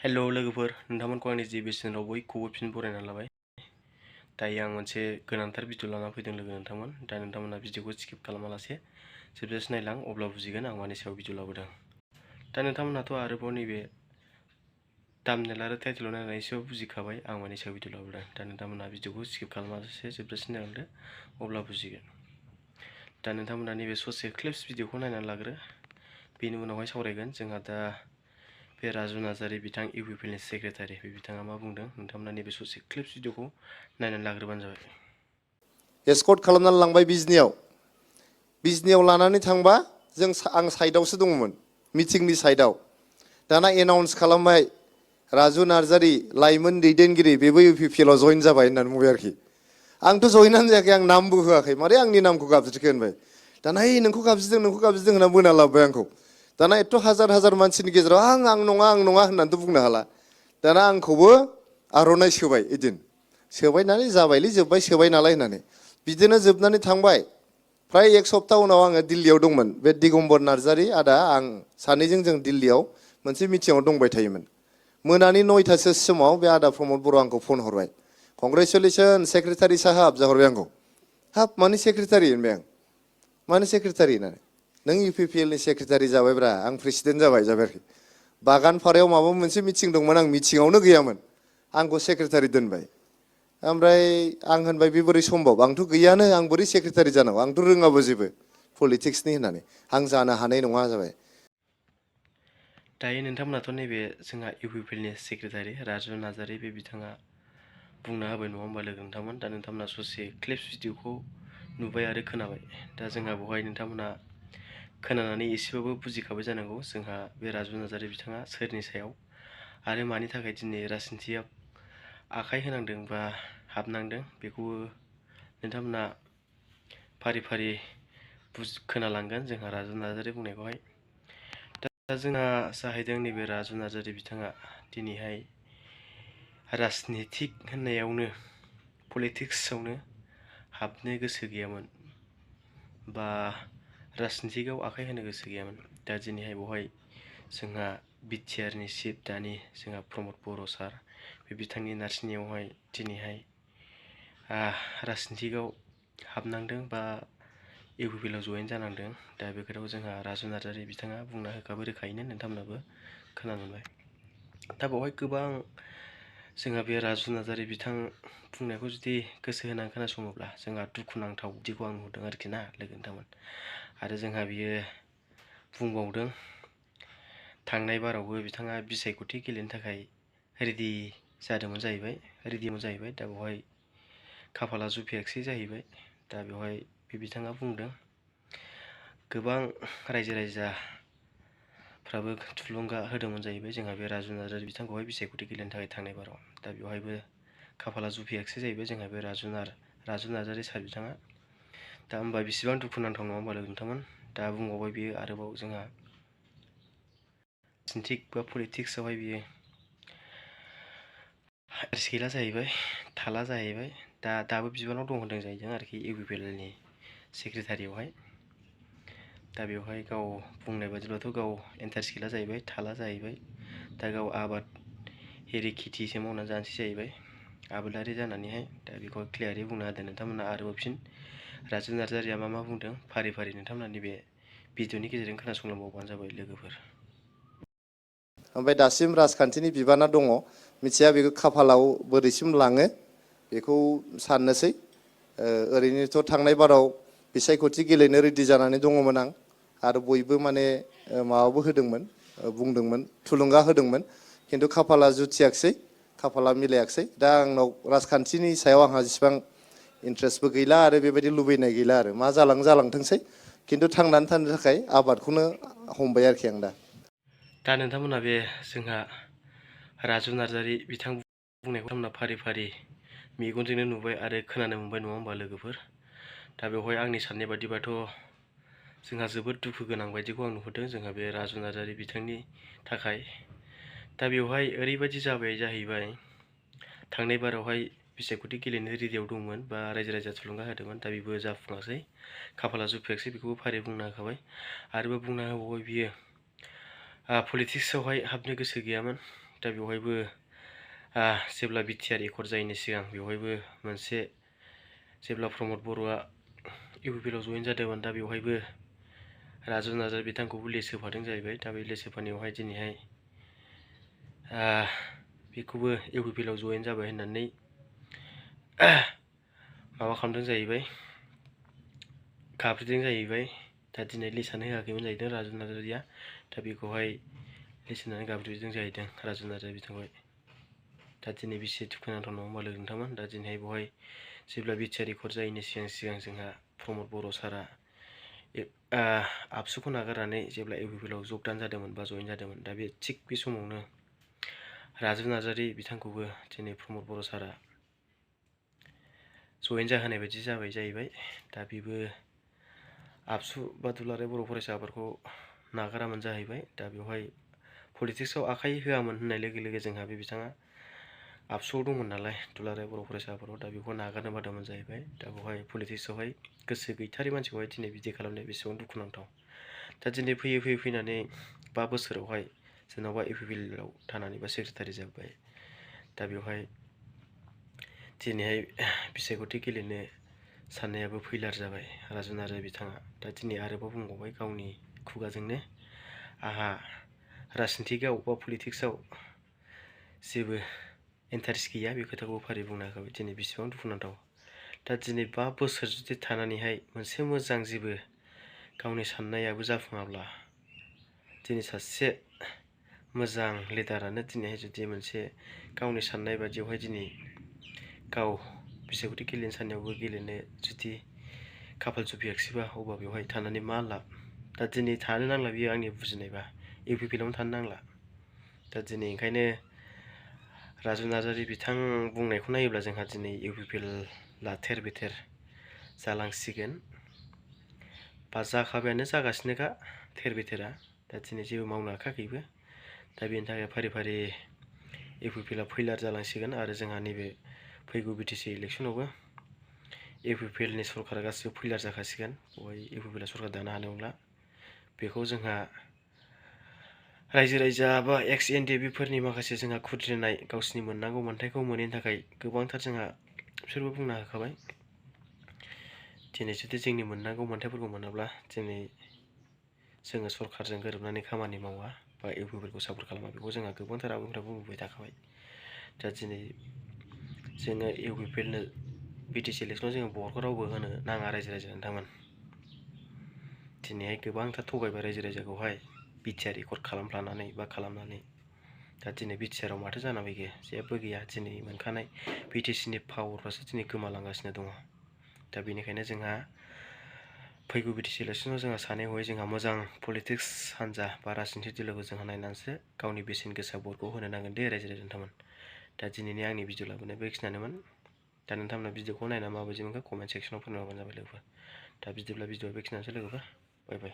हेल' लोगोफोर, नोंथांमोनखौ आंनि जि बेसेनाव बयखौबो फिन बरायना लाबाय। दायो आं मोनसे गोनांथार भिडिअ लाना फैदों लोगो नोंथांमोन। दा नोंथांमोना भिडिअखौ स्किप खालामालासे जोबजासे नायलां, अब्ला बुजिगोन आं मानि सायाव भिडिअ लाबोदों। दा नोंथांमोनाथ' आरोबाव नैबे थाम्बनेल आरो टाइटेलाव नायनानै एसेबाबो बुजिखाबाय आं मानि सायाव भिडिअ लाबोदों। दा नोंथांमोना भिडिअखौ स्किप खालामालासे जोबजासे नायलांदो, अब्ला बुजिगोन। दा नोंथांमोना नैबे ससे क्लिप्स भिडिअखौ नायनानै लाग्रो, बेनि उनावहाय सावरायगोन। जोंहा दा बे राजु नार्जारि बिथां इउपिपिएलनि सेक्रेटारि, बे बिथाङा मा बुंदों नोंथांमोना नैबे ससे क्लिप्स भिडिअखौ नायनानै लाग्रोबानो जाबाय। एस्कर्ट खालामनानै लांबाय बिजनियाव लानानै थांबा आं साइडआवसो दङमोन, मिटिंनि साइडआव। दाना एनाउन्स खालामबाय राजु नार्जारि लाइमोन दैदेनगिरि बेबो इउपिपिएलआव जइन जाबाय होननानै बुंबाय आरोखि। आंथ' जइनानो जायाखै, आं नामबो होआखै, मारै आंनि नामखौ गाबज्रिखो होनबाय। दाना नोंखौ गाबज्रिदों होनना बोना लाबोबाय आंखौ। दाना एथ' हाजार मानसिनि गेजेराव आं नङा होननानैथ' बुंनो हाला। दाना आंखौबो आर'नाइ सोबाय, इदिन सोबायनानै जाबायलै जोब्बाय सोबाय नालाय होननानै। बिदिनो जोबनानै थांबाय। फ्राय एक सप्ता उनाव आङो दिल्लीयाव दंमोन। बे दिगम्बर नार्जारि आदा आं सानैजों जों दिल्लीयाव मोनसे मिटिंआव दंबाय थायोमोन। मोनानि 9टासो समाव बे आदा प्रमद बर' आंखौ फन हरबाय। कंग्रेचुलेसन सेक्रेटारि साहाब जाहरबाय आंखौ। हाब मानि सेक्रेटारि होनबाय आं, मानि सेक्रेटारि होननानै। नों इउपिपिएलनि सेक्रेटारि जाबायब्रा, आं प्रेसिडेन्ट जाबाय आरोखि। बागानपारायाव माबा मोनसे मिटिं दंमोन, आं मिटिंआवनो गैयामोन, आंखौ सेक्रेटारि दोनबाय। ओमफ्राय आं होनबाय बे बोरै सम्भब, आंथ' गैयानो, आं बोरै सेक्रेटारि जानांगौ, आंथ' रोङाबो जेबो पलिटिक्सनि होननानै। आं जानो हानाय नङा जाबाय। दायो नोंथांमोनाथ' नैबे जोंहा इउपिपिएलनि सेक्रेटारि राजु नार्जारि, बे बिथाङा बुंना होबाय नङा होमबा लोगो नोंथांमोन। दा नोंथांमोना ससे क्लिप्स भिडिअखौ नुबाय आरो खोनाबाय। दा जोंहा बेवहाय नोंथांमोना खोनानानै एसेबाबो बुजिखाबाय जानांगौ जोंहा बे राजु नार्जारि बिथाङा सोरनि सायाव आरो मानि थाखाय दिनै राजनितियाव आखाइ होनांदों बा हाबनांदों, बेखौबो नोंथांमोना फारि फारि खोनालांगोन जोंहा राजु नार्जारि बुंनायखौहाय। दा जोंहा जाहैदों नैबे राजु नार्जारि बिथाङा दिनैहाय राजनितिक होननायावनो, पलिटिक्सआवनो हाबनो गोसो गैयामोन बा राजनितिकआव आखाइ होनो गोसो गैयामोन। दा दिनैहाय बेवहाय जोंहा बिटिआरनि चिफ दानि जोंहा प्रमद बर' सार, बे बिथांनि नारसिननायावहाय दिनैहाय राजनितिकआव हाबनांदों बा इउपिपिएलआव जइन जानांदों। दा बे खोथाखौ जोंहा राजु नार्जारि बिथाङा बुंना होखाबाय रोखायैनो, नोंथांमोनाबो खोनानो मोनबाय। दा बेवहाय गोबां जोंहा बे राजु नार्जारि बिथां बुंनायखौ जुदि गोसो होनानै खोनासङोब्ला जोंहा दुखुनांथाव बिदिखौ आं नुदों आरोखि ना लोगो नोंथांमोन। आरो जोंहा बियो बुंबावदों थांनाय बारावबो बिथाङा बिसायख'थि गेलेनो थाखाय रेडि जादोंमोन जाहैबाय, दा बेवहाय खाफाला जुफियाखिसै जाहैबाय। दा बेवहाय बे बिथाङा बुंदों गोबां रायजो राजाफ्राबो थुलुंगा होदोंमोन जाहैबाय जोंहा बे राजु नार्जारि बिथांखौहाय बिसायख'थि गेलेनो थाखाय थांनाय बाराव। दा बेवहायबो खाफाला जुफियाखिसै जाहैबाय जोंहा बे राजु नार्जारि सार बिथाङा। दा होमबा बेसेबां दुखुनांथाव नङा होमबा लोगो नोंथांमोन। दा बुंबावबाय बियो आरोबाव जोंहा राजनितिक बा पलिटिक्सआवहाय बियो गैला जाहैबाय, थाला जाहैबाय। दाबो बिबानाव दं होनदों जाहैदों आरोखि इउपिपिएलनि सेक्रेटारियावहाय। दा बेवहाय गाव बुंनाय बादिब्लाथ' गाव इन्टारेस्ट गैला जाहैबाय, थाला जाहैबाय। दा गाव आबाद हेरि खेथिसो मावनानै जानोसै जाहैबाय, आबादारि जानानैहाय। दा बेखौ क्लियारै बुंना होदों नोंथांमोना आरोबाव फिन राजु नार्जारिया मा बुंदों फारि फारि नोंथांमोना नैबे भिडिअनि गेजेरजों खोनासंलांबावबानो जाबाय लोगोफोर। ओमफ्राय दासिम राजखान्थिनि बिबाना दङ, मिथिया बेखौ खाफालाव बोरैसिम लाङो बेखौ साननोसै। ओरैनोथ' थांनाय बाराव बिसायख'थि गेलेनो रेडि जानानै दङमोन आं, आरो बयबो माने माबाबो होदोंमोन, बुंदोंमोन, थुलुंगा होदोंमोन। खिन्थु खाफाला जुथियाखिसै, खाफाला मिलायाखिसै। दा आंनाव राजखान्थिनि सायाव आंहा जेसेबां इन्ट्रेस्टबो गैला आरो बेबायदि लुबैनाय गैला आरो मा जालांथोंसै। खिन्थु थांनानै थानो थाखाय आबादखौनो हमबाय आरोखि आं दा। दा नोंथांमोना बे जोंहा राजु नार्जारि बिथां बुंनायखौ नोंथांमोना फारि फारि मेगनजोंनो नुबाय आरो खोनानो मोनबाय नङा होमबा लोगोफोर। दा बेवहाय आंनि साननाय बादिबाथ' जोंहा जोबोद दुखु गोनां बायदिखौ आं नुहुरदों जोंहा बे राजु नार्जारि बिथांनि थाखाय। दा बेवहाय ओरैबायदि जाबाय जाहैबाय, थांनाय बारावहाय बिसायख'थि गेलेनो रेडियाव दंमोन बा रायजो राजा थुलुंगा होदोंमोन, दा बेबो जाफुङासै, खाफाला जुफियाखिसै, बेखौबो फारि बुंना होखाबाय। आरोबाव बुंना होबावबाय बियो पलिटिक्सआवहाय हाबनो गोसो गैयामोन। दा बेवहायबो जेब्ला बिटिआर एकर्ड जायैनि सिगां बेवहायबो मोनसे जेब्ला प्रमद बर'आ इउपिपिएल आव जयेन जादोंमोन दा बेवहायबो राजु नार्जारि बिथांखौबो लिस्ट होफादों जाहैबाय। दा बे लिस्ट होफानायावहाय दिनैहाय बेखौबो इउपिपिएल आव जयेन जाबाय होननानै माबा खालामदों जाहैबाय, गाबज्रिदों जाहैबाय। दा दिनै लिस्टआनो होआखैमोन जाहैदों राजु नार्जारिया। दा बेखौहाय लिस्ट होनानै गाबज्रिदों जाहैदों राजु नार्जारि बिथांखौहाय। दा दिनै बेसे दुखुनांथाव नङा होमबा लोगो नोंथांमोन। दा दिनैहाय बेवहाय जेब्ला बिटिआर एकर्ड जायैनि सिगां जोंहा प्रमद बर' सारा आबसुखौ नागारनानै जेब्ला इउपिपिएल आव जगदान जादोंमोन बा जयेन जादोंमोन, दा बे थिग बे समावनो राजु नार्जारि बिथांखौबो दिनै प्रमद बर' सारा जयेन जाहोनाय बायदि जाबाय जाहैबाय। दा बेबो आबसु बा दुलाराय बर' फरायसा आफादखौ नागारामोन जाहैबाय। दा बेवहाय पलिटिक्सआव आखाइ होआमोन होननाय लोगो लोगो जोंहा बे बिथाङा आबसुआव दंमोन नालाय दुलाराय बर' फरायसा आफादाव, दा बेखौ नागारनो बादोंमोन जाहैबाय। दा बेवहाय पलिटिक्सआवहाय गोसो गैथारि मानसिखौहाय दिनै बिदि खालामनाया बेसेबां दुखुनांथाव। दा दिनै फैनानै 5 बोसोरावहाय सोरनावबा इउपिपिएल आव थानानै बा सेक्रेटारि जाबाय। दा बेवहाय दिनैहाय बिसायख'थि गेलेनो साननायाबो फैलार जाबाय राजु नार्जारि बिथाङा। दा दिनै आरोबाव बुंबावबाय गावनि खुगाजोंनो, आंहा राजनितिकआव बा पलिटिक्सआव जेबो इन्टारेस्ट गैया, बे खोथाखौ फारि बुंना होखाबाय। दिनै बेसेबां दुखुनांथाव। दा दिनै 5 बोसोर जुदि थानानैहाय मोनसे मोजां जेबो गावनि साननायाबो जाफुङाब्ला, दिनै सासे मोजां लिडारानो दिनैहाय जुदि मोनसे गावनि साननाय बादियावहाय दिनै गाव बिसायख'थि गेलेनो साननायावबो गेलेनो जुदि खाफाल जुफियाखिसैबा, अब्ला बेवहाय थानानै मा लाब। दा दिनै थानो नांला बियो आंनि बुजिनायबा, इउपिपिएल आवनो थानो नांला। दा दिनै ओंखायनो राजु नार्जारि बिथां बुंनायखौ नायोब्ला जोंहा दिनै इउपिपिएलआ थेर बेथेर जालांसिगोन बा जाखाबायानो, जागासिनोखा थेर बेथेरा। दा दिनै जेबो मावनो हाखायाखैबो। दा बेनि थाखाय फारि फारि इउपिपिएलआ फैलार जालांसिगोन आरो जोंहा नैबे फैगौ बिटिसि इलेक्सनावबो इउपिपिएलनि सरकारा गासिबो फैलार जाखासिगोन। बेवहाय इउपिपिएलआ सरकार दानो हानाय नंला। बेखौ जोंहा रायजो राजा बा एक्स एनडिएफबिफोरनि माखासे जोंहा खुद्रिनाय गावसिनि मोननांगौ मोन्थायखौ मोनैनि थाखाय गोबांथार जोंहा बिसोरबो बुंना होखाबाय। दिनै जुदि जोंनि मोननांगौ मोन्थायफोरखौ मोनाब्ला दिनै जोङो सरकारजों गोरोबनानै खामानि मावा बा इउपिपिएलखौ सापर्ट खालामा, बेखौ जोंहा गोबांथार आबुंनिफ्राय बुंबोबाय थाखाबाय। दा दिनै जोङो इउपिपिएलनो बिटिसि इलेक्सनाव जोङो भटखौ रावबो होनो नाङा रायजो नोंथांमोन। दिनैहाय गोबांथार थगायबाय रायजो राजाखौहाय बिटिआर एकर्ड खालामफ्लानानै बा खालामनानै। दा दिनै बिटिआरआव माथो जाना फैखो, जेबो गैया। दिनै मोनखानाय बिटिसिनि पावारफ्रासो दिनै गोमालांगासिनो दङ। दा बेनिखायनो जोंहा फैगौ बिटिसि इलेक्सनाव जोंहा सानै हयै जोंहा मोजां पलिटिक्स हान्जा बा राजनिति दोलोखौ जोंहा नायनानैसो गावनि बेसेन गोसा भटखौ होनो नांगोन दे रायजो नोंथांमोन। दा दिनैनि आंनि भिडिअ लाबोनाय बेखिनियानोमोन। दा नोंथांमोना भिडिअखौ नायना माबायदि मोनखो कमेन्ट सेक्सनाव फोरमायहरबानो जाबाय लोगोफोर। दा बिदिब्ला भिडिअआ बेखिनियानोसै लोगोफोर, बाय बाय।